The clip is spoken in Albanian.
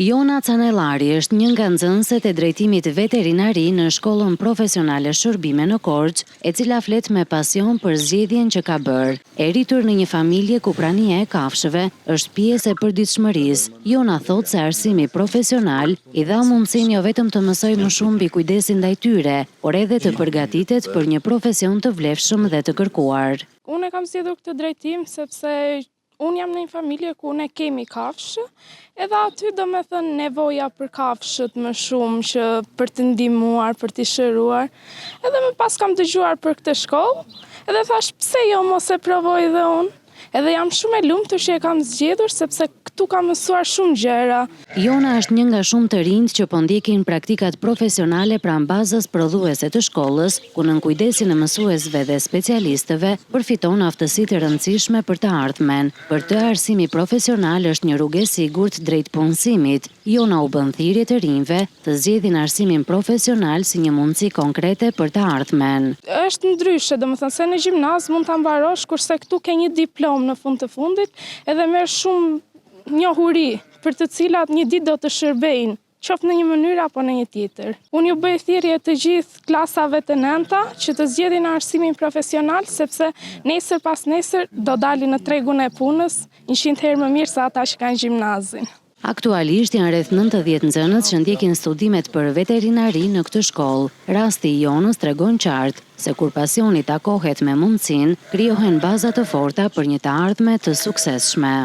Jona Canellari është një nga nxënëset e drejtimit veterinari në Shkollën Profesionale Shërbime në Korçë, e cila flet me pasion për zgjedhjen që ka bërë. E rritur në një familje ku prania e kafshëve është pjesë e përditshmërisë, Jona thotë se arsimi profesional i dha mundësinë jo vetëm të mësojë më shumë mbi kujdesin ndaj tyre, por edhe të përgatitet për një profesion të vlefshëm dhe të kërkuar. Unë e kam zgjedhur këtë drejtim sepse Unë jam në një familje ku ne kemi kafshë, edhe aty domethënë nevoja për kafshët më shumë që për të ndihmuar, për t'i shëruar. Edhe më pas kam dëgjuar për këtë shkollë, edhe thashë pse jo mos e provoj dhe unë. Edhe jam shumë e lumtur që e kam zgjedhur sepse këtu kam mësuar shumë gjëra. Jona është një nga shumë të rinjtë që po ndjekin praktikat profesionale pranë bazës prodhuese të shkollës, ku nën kujdesin e mësuesve dhe specialistëve përfiton aftësi të rëndësishme për të ardhmen. Për të arsimi profesional është një rrugë e sigurt drejt punësimit. Jona u bën thirrje të rinjve të zgjedhin arsimin profesional si një mundësi konkrete për të ardhmen. Është ndryshe, domethënë se në gjimnaz mund ta mbarosh, kurse këtu ke një diplomë në fund të fundit edhe merr shumë njohuri për të cilat një ditë do të shërbejnë, qoftë në një mënyrë apo në një tjetër. Unë ju bëj thirrje të gjithë klasave të nënta që të zgjedhin arsimin profesional sepse nesër pasnesër do dalin në tregun e punës 100 herë më mirë se ata që kanë gjimnazin. Aktualisht janë rreth 90 nxënës që ndjekin studimet për veterinari në këtë shkollë. Rasti i Jonës tregon qartë se kur pasioni takohet me mundësinë, krijohen baza të forta për një të ardhme të suksesshme.